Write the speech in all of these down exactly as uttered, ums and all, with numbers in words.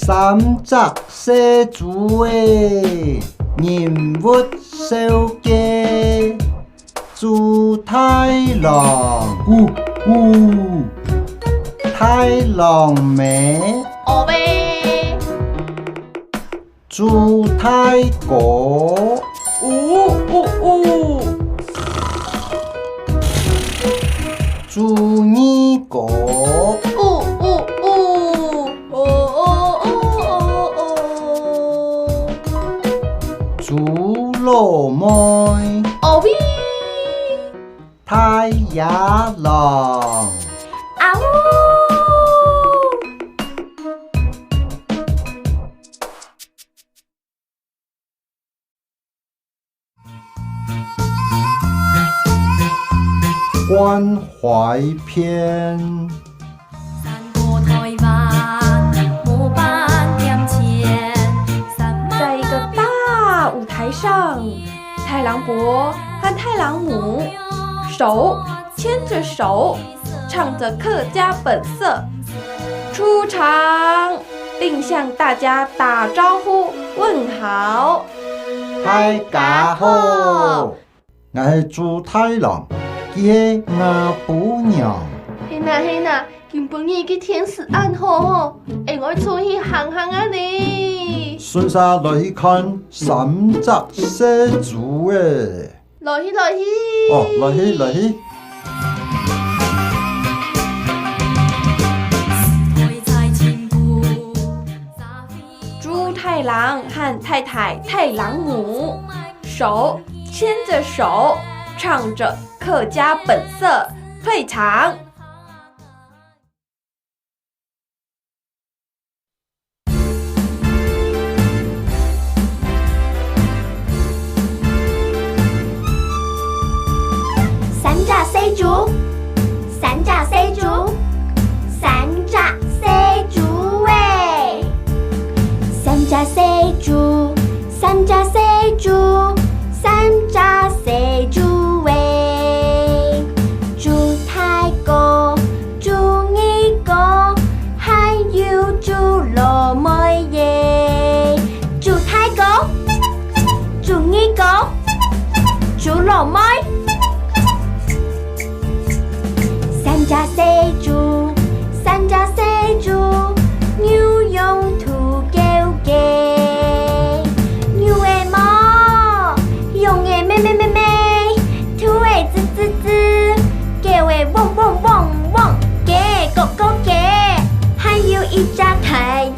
三隻細豬仔，人物紹介，豬太郎，咕咕，太郎姆，哦喂，豬大哥，嗚嗚嗚，豬二哥，嗚嗚嗚。 哦哦哦哦哦。豬老妹，哦喂，大野狼，啊嗚。 關懷篇。在一個大舞台上，太郎伯和太郎姆手牽著手，唱著客家本色出場，並向大家打招呼問好。 大家好，𠊎係豬太郎，佢係吾餔娘。係哪係哪，今晡日个天時恁好吼，𠊎愛出去行行啊哩。順續來去看三隻細豬仔。來去，來去。哦，來去，來去。 豬太郎和太太太郎姆手牽著手，唱著客家本色退場。 三隻細豬，三隻細豬，三隻細豬仔。三隻細豬，三隻細豬，三隻細豬仔。豬大哥， 豬二哥，還有豬老妹耶。豬大哥，豬二哥，豬老妹。三隻細豬，三隻細豬，牛羊兔狗雞。牛仔哞，羊仔咩咩咩咩， 兔仔吱吱吱，狗仔汪汪汪汪，雞仔咯咯雞，還有一隻大野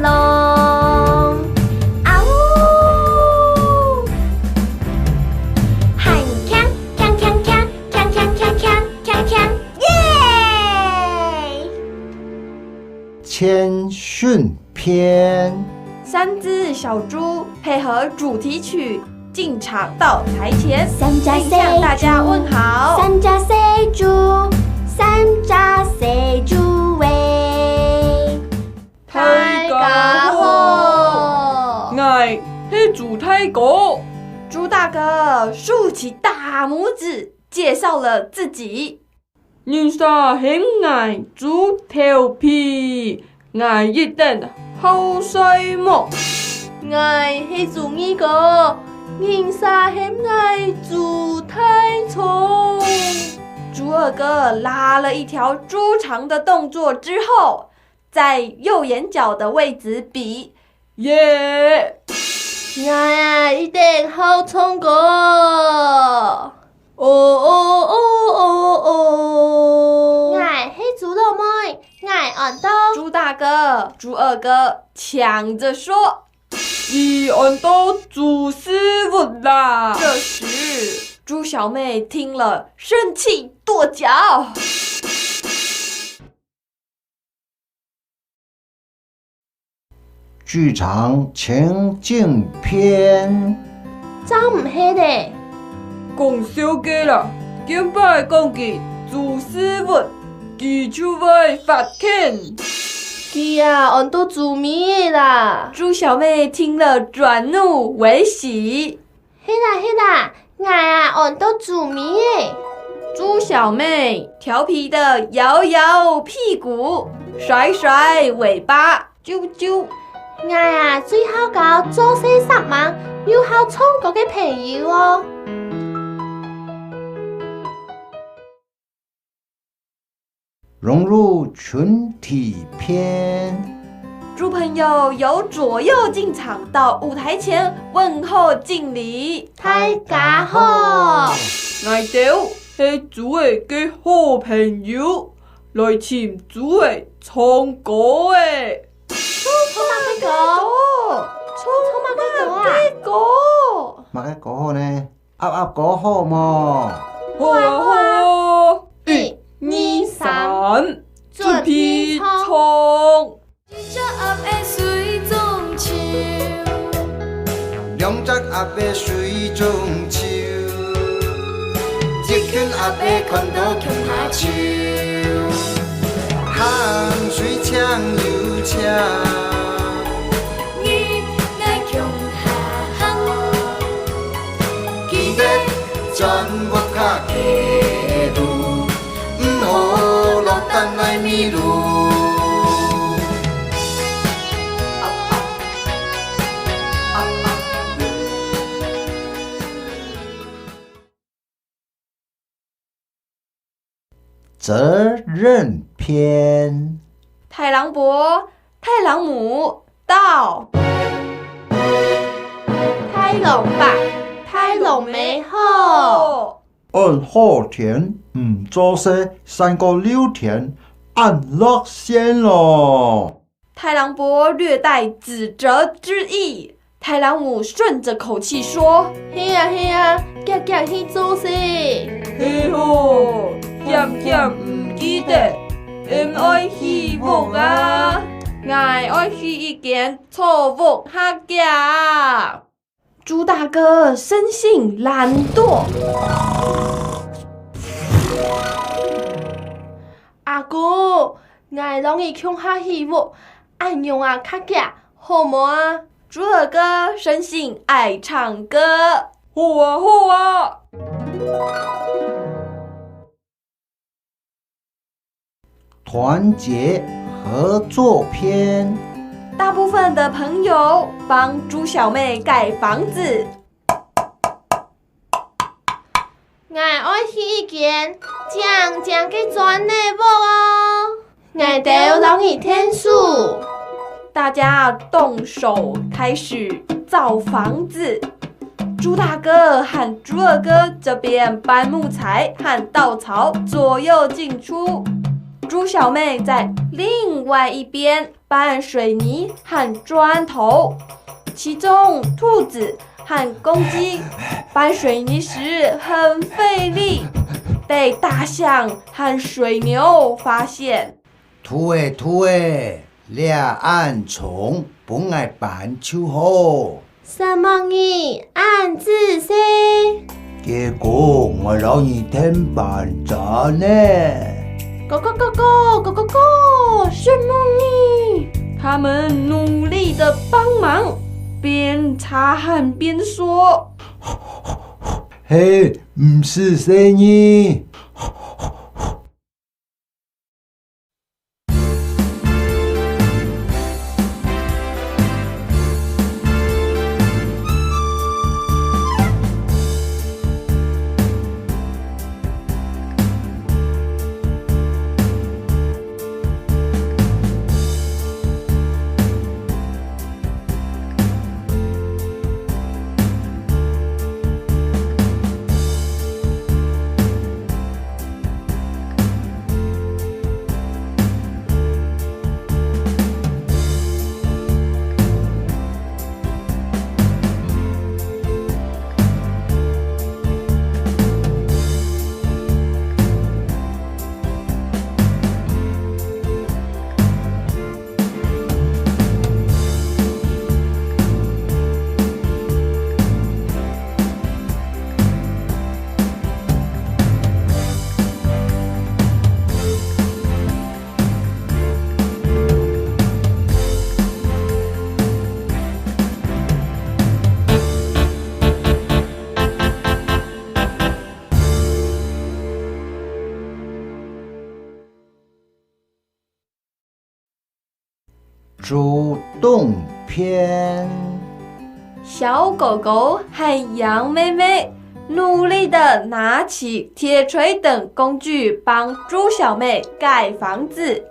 狼。啊嗚！喊鏘鏘鏘鏘，鏘鏘鏘鏘，鏘鏘，耶！謙遜篇。三隻小豬 配合主題曲進場到台前，並向大家問好。三隻細豬，三隻細豬喂。大家好，𠊎係豬大哥。豬大哥豎起大拇指，介紹了自己。 人儕喊𠊎豬頭皮，𠊎一等好睡目。𠊎係豬二哥，人儕喊𠊎豬大腸。豬二哥拉了一條豬腸的動作之後，在右眼角的位置比 耶！𠊎啊，一等好唱歌。哦哦哦哦哦。𠊎係豬老妹，𠊎安到。豬大哥、豬二哥搶著說。佢安到豬屎朏啦。這時，豬小妹聽了，生氣跺腳。 劇場情境篇。正毋係咧。講笑个啦，見擺講佢豬屎朏，佢就會發譴。佢啊，安到豬尾仔啦。豬小妹聽了，轉怒為喜。 係啦，係啦，𠊎啊，安到豬尾仔。豬小妹調皮地搖搖屁股，甩甩尾巴，啾啾， 𠊎啊，最好交做事煞猛又好唱歌个朋友哦。融入群體篇。豬朋友由左右進場，到舞台前問候敬禮。大家好。𠊎兜係豬仔个好朋友，來尋豬仔唱歌仔。唱麼个歌？唱麼个歌啊？麼个歌？麼个歌好呢？ 鴨鴨歌好無？好啊，好啊。一、二、三，準備唱。一隻鴨仔水中泅，兩隻鴨仔水中泅，一群鴨仔看到共下笑，汗水淨又淨。 你𠊎共下行，記得轉屋下个路，毋好落單來迷路。責任篇。太郎伯、太郎姆到。太郎伯、太郎姆好。恁好天毋做事，三個六天，恁落線咯。 太郎伯略帶指責之意，太郎姆順著口氣說：係啊，係啊，遽遽去做事。係吼，險險毋記得，𠊎愛起屋啊！𠊎愛起一間草屋較遽。 豬大哥生性懶惰。阿哥，𠊎摎你共下起屋，恁樣啊較遽，好無啊？豬二哥生性愛唱歌。好啊，好啊。 團結合作篇。大部分的朋友幫豬小妹蓋房子。𠊎愛起一間靚靚个磚仔屋哦！𠊎兜摎你𢯭手。大家動手開始造房子。 豬大哥和豬二哥這邊搬木材和稻草，左右進出。豬小妹在另外一邊搬水泥和磚頭。其中，兔子和公雞搬水泥時很費力，被大象和水牛發現。 兔仔，兔仔，這恁重，分𠊎搬就好。承蒙你恁仔細。該个𠊎摎你𢯭搬磚呢。咯咯咯咯，咯咯咯，承蒙你。他們努力地幫忙，邊擦汗邊說：嘿，毋使細義。竹筒片。小狗狗和羊妹妹努力地拿起鐵錘等工具，幫豬小妹蓋房子。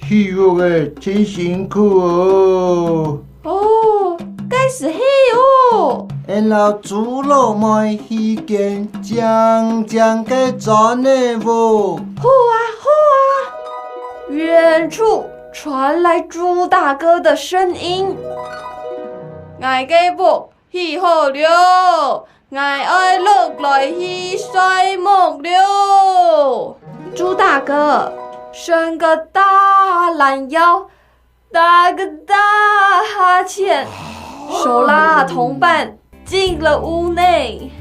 起屋仔真辛苦哦。哦，該斯係哦。𫣆摎豬老妹起間靚靚个磚仔屋。好啊，好啊。遠處傳來豬大哥的聲音：「𠊎个屋起好了，𠊎愛落來去睡目了。」豬大哥伸個大懶腰，打個大哈欠，手拉同伴進了屋內。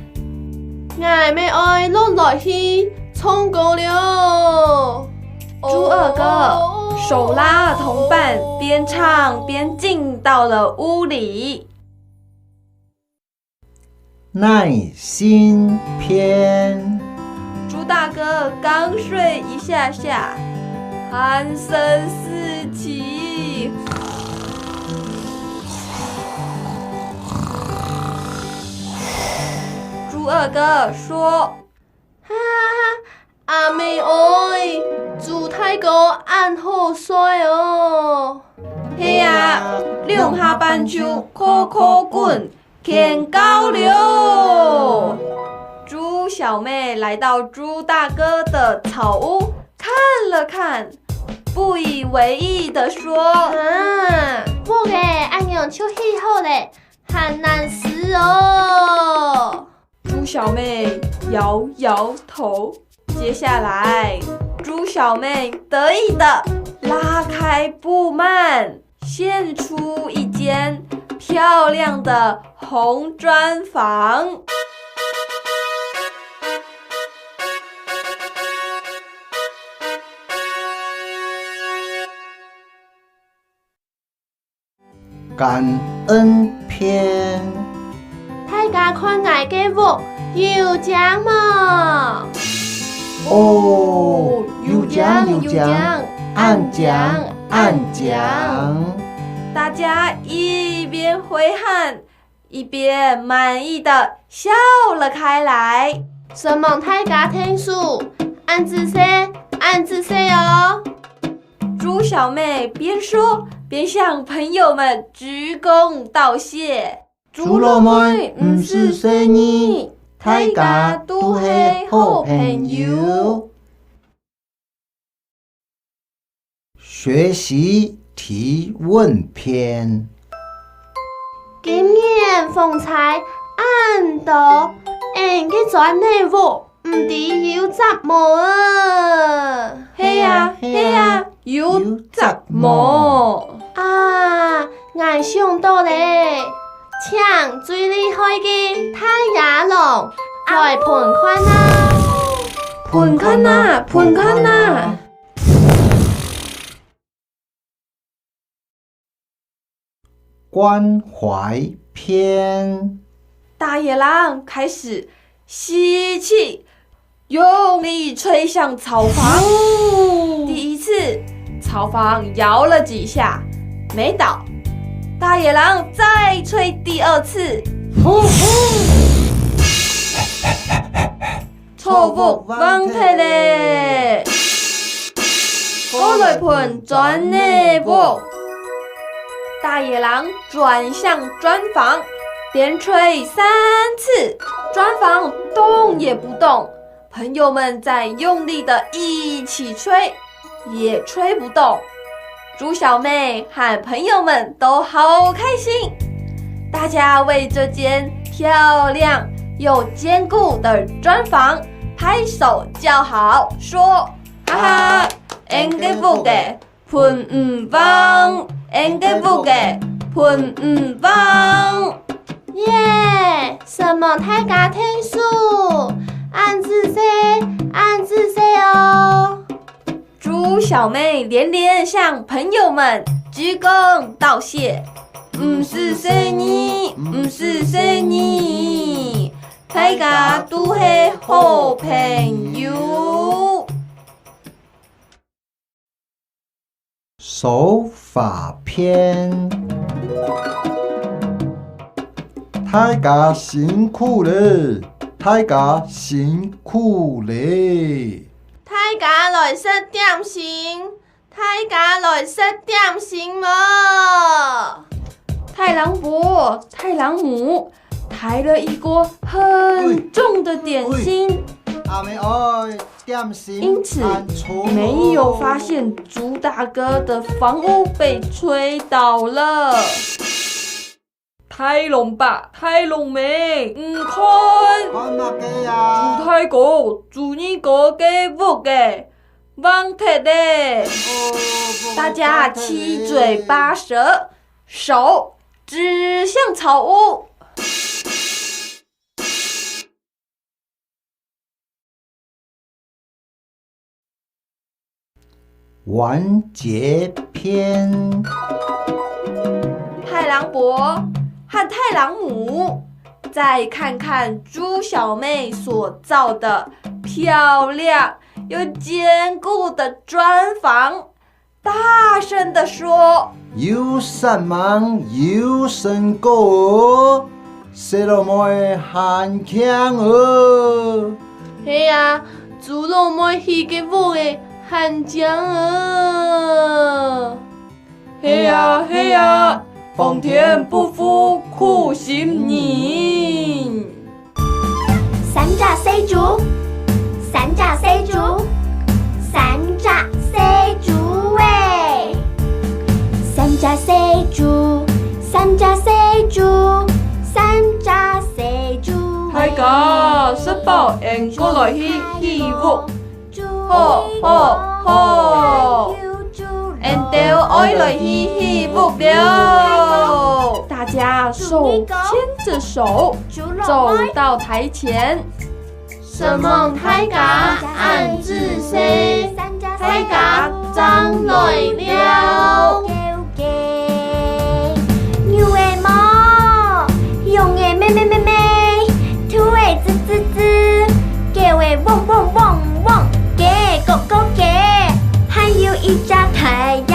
「𠊎乜愛落來去唱歌了。」豬二哥手拉同伴，邊唱邊進到了屋裡。耐心篇。豬大哥剛睡一下下，鼾聲四起。豬二哥說：「哈哈哈，阿姆哀，豬大哥恁好睡哦。」係啊，兩下半就靠靠滾， 天光了。豬小妹來到豬大哥的草屋，看了看，不以為意地說：「啊，屋仔恁樣就起好了，還難死哦。」豬小妹搖搖頭。接下來，豬小妹得意地拉開布幔， 現出一間漂亮的紅磚房。感恩篇。 大家看𠊎个屋有靚無？哦，有靚有靚，恁靚恁靚。大家一邊揮汗，一邊滿意地笑了開來。承蒙大家𢯭手，恁仔細，恁仔細哦。豬小妹邊說邊向朋友們鞠躬道謝。 豬老妹，毋使細義，大家都係好朋友。學習提問篇。今年風搓恁多，𫣆个磚仔屋 毋知有著無啊？係啊，係啊，有著無？啊，𠊎想到了，請最厲害个大野狼來歕看啊！歕看啊，歕看啊！ 關懷篇。大野狼開始吸氣，用力吹向草房。呼！第一次，草房搖了幾下，沒倒。大野狼再吹第二次。呼呼！ 草屋橫忒咧，過來歕磚仔屋。大野狼轉向磚房，連吹三次，磚房動也不動。朋友們再用力地一起吹， 也吹不動。豬小妹和朋友們都好開心，大家為這間漂亮又堅固的磚房拍手叫好，說：「哈哈，𫣆个屋仔歕毋橫，𫣆个屋仔歕毋橫。」耶！承蒙大家𢯭手，恁仔細，恁仔細哦！ 豬小妹連連向朋友們鞠躬道謝。毋使細義，毋使細義，大家都係好朋友。倒花片。大家辛苦了，大家辛苦了。大家來食點心，大家來食點心無？太郎伯、太郎姆抬了一鍋很重的點心，喂，喂，阿妹哀，點心，因此，恁重哦。沒有發現豬大哥的房屋被吹倒了。太郎伯、太郎姆，你看，看麼个啊？豬大哥、豬二哥个屋仔， 橫忒咧！哦，大家七嘴八舌，手指向草屋。完結篇。太郎伯和太郎姆，再看看豬小妹所造的漂亮 又堅固的磚房，大聲地說：有煞猛，有身高哦，細老妹還慶哦。係啊，豬老妹起个屋仔還靚哦。 係啊，係啊，皇天不負苦心人。三隻細豬，三隻細豬，三隻細豬仔。三隻細豬，三隻細豬，三隻細豬仔。大家食飽，𫣆過來去起屋。 好，好，好，𫣆兜愛來去起屋了。大家手牽著手，走到台前。承蒙大家恁仔細，大家正來了。 牛仔哞，羊仔咩咩咩咩，兔仔吱吱吱，狗仔汪汪汪汪，雞仔咯咯雞，還有一隻大鴨